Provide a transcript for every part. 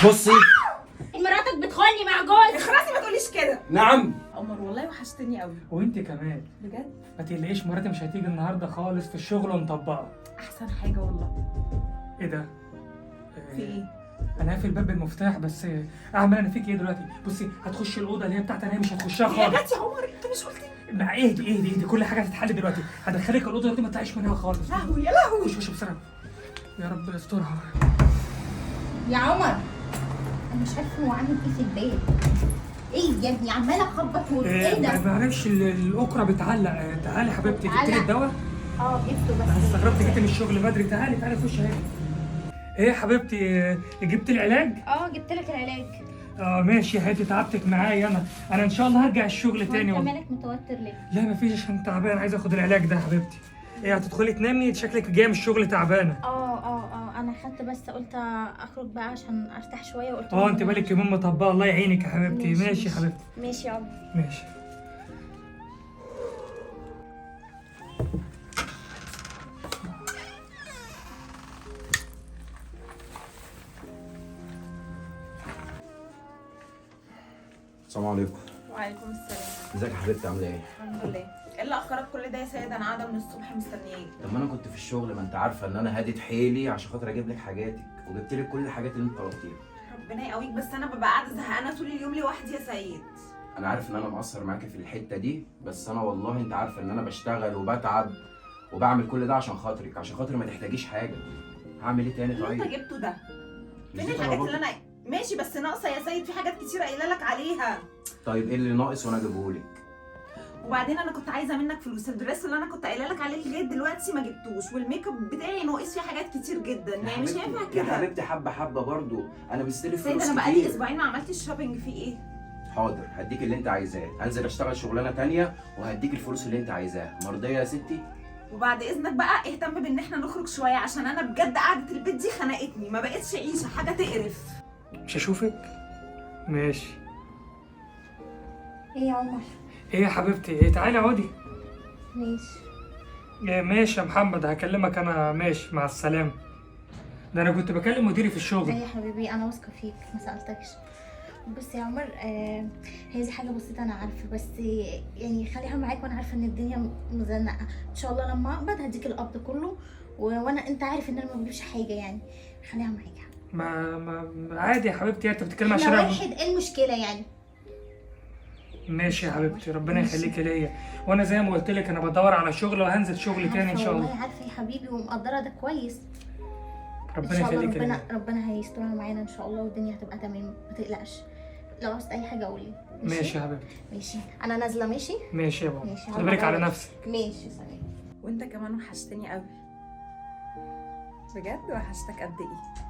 بصي مراتك بتخوني مع جوزي. اخرسي ما تقوليش كده. نعم عمر والله وحشتني قوي. وانت كمان بجد؟ ما تقلقيش، مراتي مش هتيجي النهارده خالص، في الشغل ومطبقه. احسن حاجة والله. ايه ده؟ في ايه؟ انا قافل الباب بالمفتاح، بس اعمل انا فيك ايه دلوقتي؟ بصي هتخشي الاوضة اللي هي بتاعتي انا، مش هتخشها يا خالص. جت يا عمر، انت مش قلت مع اهدي اهدي اهدي، كل حاجة هتتحل دلوقتي. هدخلك الاوضة دلوقتي ما تطلعيش منها خالص. لهوي يا لهوي. خش خش بسرعة، يا رب استرها. يا عمر انا مش عارفه هو عامل ايه في البيت. ايه يا ابني عماله اخبط ايه ده؟ معلش الاكره بتعلق. تعالي حبيبتي، جبت لي الدواء؟ اه جبته. بس انا استغربت جيت من الشغل بدري. تعالي تعالي خش اهي. ايه يا حبيبتي، جبت العلاج؟ اه جبت لك العلاج. اه ماشي يا حبيبتي، تعبتك معايا. انا ان شاء الله هرجع الشغل تاني. انت والله مالك متوتر ليه؟ لا مفيش، عشان تعبان عايز اخد العلاج ده يا حبيبتي. ايه هتدخلي تنامي؟ شكلك جاية من الشغل تعبانة. انا خدت بس قلت اخرج بقى عشان ارتاح شوية، وقلت انت بالك يومين مطبقه. الله يعينك يا حبيبتي. ماشي يا حبيبتي. ماشي يا عمر. ماشي. السلام عليكم. وعليكم السلام. ازيك يا حبيبتي، عامله ايه؟ الحمد لله. ايه اللي اخرك كل ده يا سيد؟ انا قاعدة من الصبح مستنياك. طب ما انا كنت في الشغل، ما انت عارفه ان انا هادت حيلي عشان خاطر اجيب لك حاجاتك، وجبت لك كل الحاجات اللي انت طلبتيها. ربنا يقويك، بس انا ببقى قاعدة زهقانه طول اليوم لوحدي يا سيد. انا عارف ان انا مقصر معاكي في الحتة دي، بس انا والله انت عارفه ان انا بشتغل وبتعب وبعمل كل ده عشان خاطرك، عشان خاطر ما تحتاجيش حاجة. هعمل ايه تاني؟ اللي طيب انت جبته ده مش فين دي الحاجات طلباتك؟ اللي انا ماشي بس ناقصه يا سيد، في حاجات كتير قايله لك عليها. طيب ايه اللي ناقص وانا اجيبهولك؟ وبعدين انا كنت عايزه منك فلوس، ال dress اللي انا كنت قايله لك عليه لغاية دلوقتي ما جبتوش، والميك اب بتاعي ناقص فيه حاجات كتير جدا، يعني مش هينفع كده يا حبيبتي. حبه حبه برضو، انا مستلف سيد فلوس انا كتير. بقالي اسبوعين ما عملتش shopping. في ايه؟ حاضر هديك اللي انت عايزاه، هنزل اشتغل شغلانة تانية وهديك الفلوس اللي انت عايزاها. مرضية يا ستي؟ وبعد اذنك بقى اهتم بان احنا نخرج شوية، عشان انا بجد قعدة البيت دي خنقتني، ما بقتش عيشه، حاجة تقرف. مش هشوفك؟ ماشي. ايه يا عمر؟ ايه يا حبيبتي؟ ايه تعالي اقعدي. ماشي. إيه ماشي يا محمد، هكلمك انا. ماشي مع السلامة. ده انا كنت بكلم مديري في الشغل. لا يا حبيبي انا واثقة فيك، ما سالتكش. بص يا عمر، هي دي حاجة بسيطة انا عارفه، بس يعني خليها معاك، وانا عارفه ان الدنيا مزنقه. ان شاء الله لما اقبض هديك القبض كله، وانا انت عارف ان انا ما بجيبش حاجة، يعني خليها معاك. ما عادي يا حبيبتي، انت بتتكلمي عشان احنا واحد، ايه المشكلة يعني؟ ماشي يا حبيبتي، ربنا يخليكي ليا. وانا زي ما قلت لك انا بدور على شغل وهنزل شغل تاني ان شاء الله. والله عارفه يا حبيبي ومقدره ده كويس. ربنا يخليكي ليا. ربنا هيسترها معانا ان شاء الله، والدنيا هتبقى تمام، ما تقلقش. لو عاوزت اي حاجة قولي. ماشي يا حبيبتي. ماشي انا نازله. ماشي ماشي يا بابا. ماشي، خلي بالك على نفسك. ماشي سلام. وانت كمان وحشتني قوي بجد. وحشتك قد ايه؟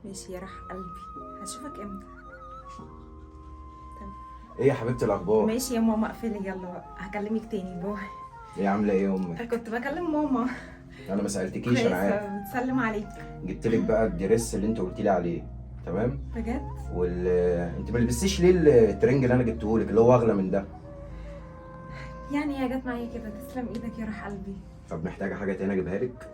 ماشي يا راح قلبي، هشوفك امتى؟ ايه يا حبيبتي الاخبار؟ ماشي يا ماما اقفلي، يلا هكلمك تاني، bye. ايه عامله ايه يا امك؟ كنت بكلم ماما. انا ما سالتكيش. انا عارف. بتسلم عليك. جبت لك بقى ال dress اللي انت قلتي لي عليه، تمام؟ بجد؟ انت ما لبستيش ليه الترنج اللي انا جبته لك اللي هو اغلى من ده؟ يعني هي جت معايا كده. تسلم ايدك يا روح قلبي. طب محتاجه حاجة تاني اجيبها لك؟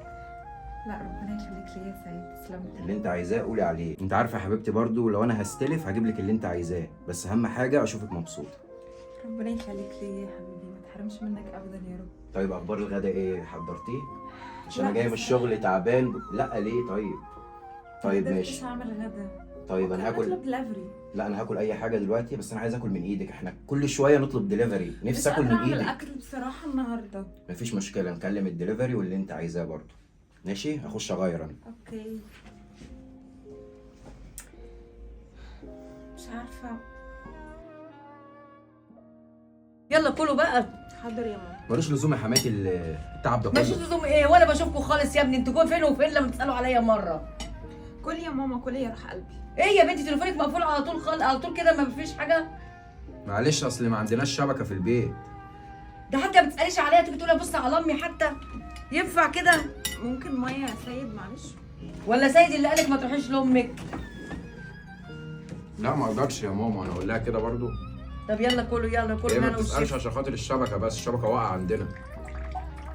لا ربنا يخليك ليا يا سيد، تسلم لي. اللي انت عايزاه قولي عليه. انت عارفه يا حبيبتي برضو لو انا هستلف هجيب لك اللي انت عايزاه، بس اهم حاجة اشوفك مبسوطة. ربنا يخليك ليا يا حبيبي، ما تحرمش منك ابدا يا رب. طيب اخبار الغدا ايه؟ حضرتيه؟ عشان انا جاي من الشغل تعبان. لا ليه؟ طيب طيب ماشي. مش هعمل غدا. طيب انا هاكل. اطلب دليفري. لا انا هاكل اي حاجة دلوقتي، بس انا عايز اكل من ايدك. احنا كل شوية نطلب دليفري، نفسي اكل من ايدك. اكل بصراحة النهارده. مفيش مشكلة، نكلم الدليفري واللي انت عايزاه برضو. ماشي اخش اغير انا. okay. مش عارفه. يلا كلوا بقى. حاضر يا ماما. ملوش لزوم يا حماتي التعب ده كله. ملوش لزوم ايه؟ وانا بشوفكم خالص يا ابني، انتوا فين وفين لما تسالوا عليا مرة. كلي يا ماما، كلي يا روح قلبي. ايه يا بنتي تليفونك مقفول على طول خالص، على طول كده، ما فيش حاجة؟ معلش اصل ما عندناش شبكة في البيت. ده حتى ما بتساليش عليا، تيجي تقولي ابص على امي حتى؟ ينفع كده؟ ممكن مية يا سيد معلش؟ ولا سيد اللي قالك ما تروحيش لامك؟ لا ما اقدرش يا ماما، انا اقول لها كده برضو. طب يلا كلوا، يلا كلوا. هي ما بتسالش عشان خاطر الشبكة، بس الشبكة واقعه عندنا.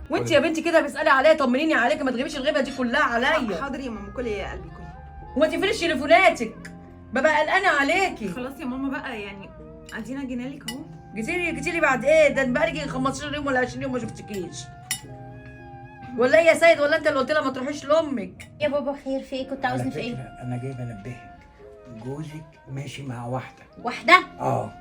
وانت يا بنتي كده بتسالي عليا، طمنيني عليك، ما تغيبيش الغيبة دي كلها عليا. حاضر يا ماما، كلي يا قلبي كلي. وما تقفليش تليفوناتك، ببقى قلقانة عليكي. خلاص يا ماما بقى، يعني ادينا جينا لك اهو. جيتيلي بعد ايه؟ ده بقالي 15 يوم ولا 20 يوم ما شفتكيش. ولا ايه يا سيد؟ ولا انت اللي قلت لها ما تروحيش لامك؟ يا بابا خير، في ايه؟ كنت على عاوزني في ايه؟ فكرة انا جاي بنبهك، جوزك ماشي مع واحدة. واحدة؟ اه.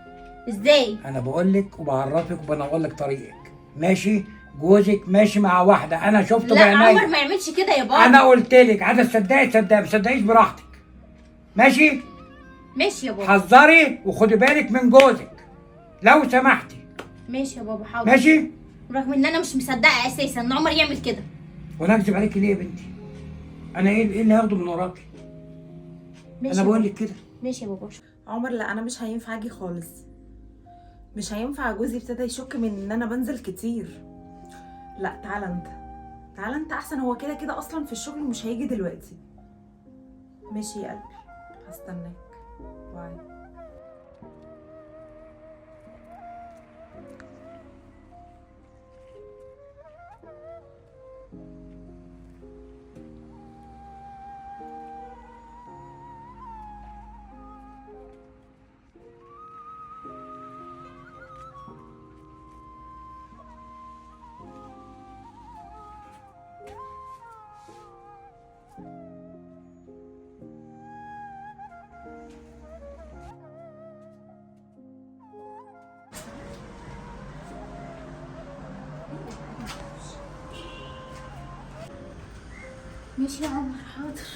ازاي؟ انا بقول لك وبعرفك وبنور لك طريقك. ماشي، جوزك ماشي مع واحدة، انا شفته لا عمر بعينيا. ما يعملش كده يا بابا. انا قلت لك، عايزه تصدقي تصدقي، ما تصدقيش براحتك. ماشي؟ ماشي يا بابا. حذري وخدي بالك من جوزك لو سمحتي. ماشي يا بابا، حاضر. ماشي؟ رغم ان انا مش مصدقه اساسا ان عمر يعمل كده. وانا اكذب عليكي ليه يا بنتي؟ انا ايه اللي هاخده من وراكي؟ ماشي انا يا بقول بابا. لك كده. ماشي يا بابا. عمر لا، انا مش هينفع اجي خالص، مش هينفع. جوزي ابتدى يشك من ان انا بنزل كتير. لا تعالى انت، تعالى انت احسن، هو كده كده اصلا في الشغل ومش هيجي دلوقتي. ماشي يا قلبي، هستناك. باي. ماشي يا عمر، حاضر.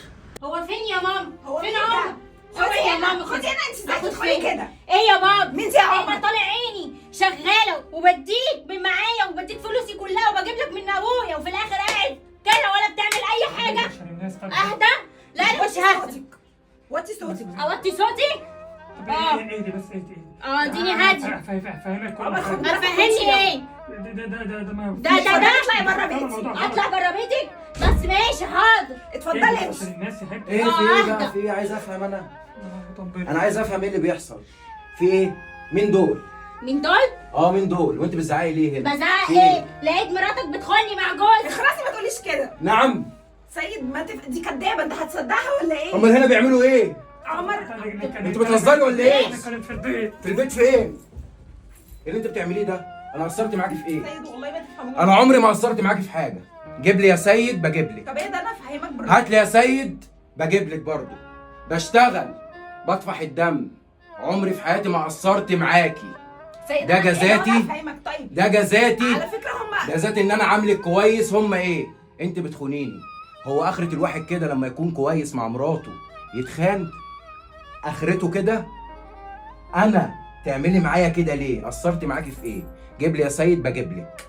هو فين يا ماما؟ هو فين فين عمر؟ خدي يا هنا، ماما، خدي هنا. انت ازاي آخد تدخلي فين؟ كده؟ ايه يا بابا؟ مين دي يا عمر؟ انا طالع عيني شغالة وبديك من معايا وبديك فلوسي كلها وبجيب لك من ابويا، وفي الاخر قاعد كده ولا بتعمل اي حاجة. عشان الناس. طب اهدى. لا انا مش ههدى. صوتك، وطي صوتك. اوطي صوتي؟ طب اهدي بس، اهدي. اديني هادي. افهمك كل عمر، حاجة. خد افهمني ايه؟ ده ده ده ده ده ما ده ده ده اطلعي بره بيتي. اطلع بره بيتك؟ بس ماشي حاضر. اتفضلي امشي. عشان الناس يا حبيبتي. ايه في ايه اهدى. بقى؟ في ايه؟ عايز افهم انا. طب انا عايز افهم ايه اللي بيحصل. في ايه؟ مين دول؟ مين دول؟ اه مين دول؟ وانت بتزعقي ليه هنا؟ بزعق في ايه؟ لقيت مراتك بتخوني مع جوزي. اخرسي، ما تقوليش كده. نعم. سيد ما دي كدابه، انت هتصدقها ولا ايه؟ امال هنا بيعملوا ايه؟ عمر انتوا بتهزري ولا ايه؟ كانت في البيت. في البيت فين؟ ايه اللي انت بتعمليه ده؟ انا قصرت معاكي في ايه؟ سيد والله ما تفهموش. انا عمري ما قصرت معاكي في حاجة. جيب لي يا سيد بجيب لك. طب ايه ده، انا افهمك بالراحة. هات لي يا سيد بجيب لك برضه. بشتغل، بطفح الدم، عمري في حياتي ما قصرت معاكي. سيد ده أنا جزاتي. أنا افهمك. طيب ده جزاتي، على فكرة هم ده ذات ان انا عاملك كويس. هم ايه؟ انت بتخونيني. هو اخرة الواحد كده لما يكون كويس مع مراته يتخان؟ اخرته كده؟ انا تعملي معايا كده ليه؟ قصرت معاكي في ايه؟ جيب لي يا سيد بجيب لك.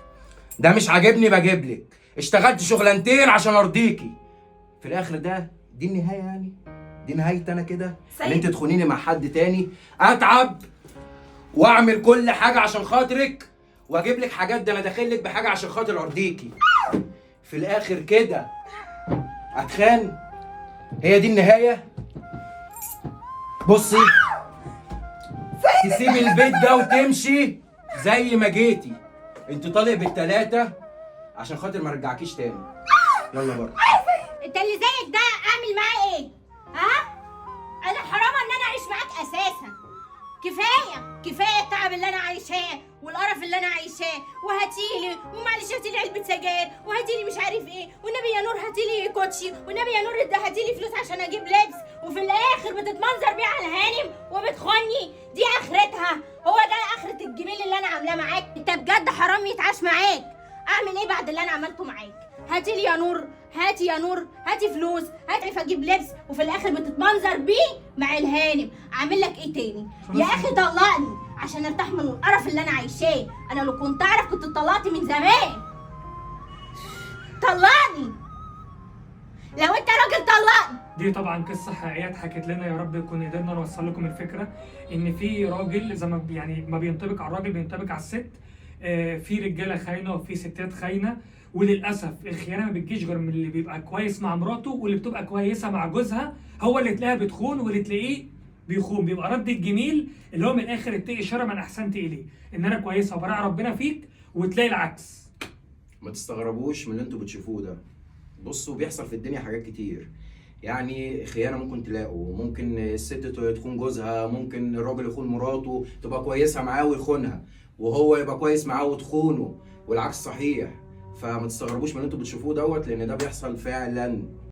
ده مش عاجبني بجيب لك. اشتغلت شغلانتين عشان ارضيكي. في الاخر ده دي النهاية يعني؟ دي نهايتي انا كده؟ ان انت تخونيني مع حد تاني؟ اتعب واعمل كل حاجة عشان خاطرك واجيب لك حاجات، ده انا داخل لك بحاجة عشان خاطر ارضيكي. في الاخر كده اتخان؟ هي دي النهاية؟ بصي، تسيبي البيت ده وتمشي زي ما جيتي. انت طالق بالتلاته عشان خاطر ما ارجعكيش تاني. يلا بره. انت اللي زيك ده اعمل معاه ايه؟ ها؟ انا حرام ان انا اعيش معاك اساسا. كفاية كفاية التعب اللي انا عايشاه والقرف اللي انا عايشاه، وهاتيلي ومعلش هاتيلي علبة سجاير، وهاتيلي مش عارف ايه، والنبي يا نور هاتيلي كوتشي، والنبي يا نور ده هاتيلي فلوس عشان اجيب لبس، وفي الاخر بتتمنظر بيه على الهانم وبتخوني. دي اخرتها؟ هو ده اخره الجميل اللي انا عاملاه معاك؟ انت بجد حرام يتعاش معاك. اعمل ايه بعد اللي انا عملته معاك؟ هاتيلي يا نور، هاتي يا نور، هاتي فلوس، هاتي اجيب لبس، وفي الاخر بتتمنظر بيه مع الهانم. اعمل لك ايه تاني يا اخي؟ طلقني عشان ارتاح من القرف اللي انا عايشاه. انا لو كنت اعرف كنت اتطلقت من زمان. طلقني لو انت راجل، طلقني. دي طبعا قصة حقيقية اتحكت لنا، يا رب يكون قدرنا نوصل لكم الفكرة ان في راجل زي ما يعني ما بينطبق على الراجل بينطبق على الست. في رجاله خاينه وفي ستات خاينه، وللاسف الخيانة ما بتجيش غير من اللي بيبقى كويس مع مراته، واللي بتبقى كويسة مع جوزها هو اللي تلاقيها بتخون، واللي تلاقيه بيخون. بيبقى رد الجميل اللي هو من الاخر اتقي شر من احسنت اليه، ان انا كويسة وبراعي ربنا فيك، وتلاقي العكس. ما تستغربوش من اللي انتوا بتشوفوه ده. بصوا، بيحصل في الدنيا حاجات كتير. يعني خيانة ممكن تلاقوا، ممكن الست تخون جوزها، ممكن الراجل يخون مراته، تبقى كويسة معاه ويخونها، وهو يبقى كويس معاه وتخونه، والعكس صحيح. فما تستغربوش من اللي انتوا بتشوفوه دوت، لان ده بيحصل فعلا.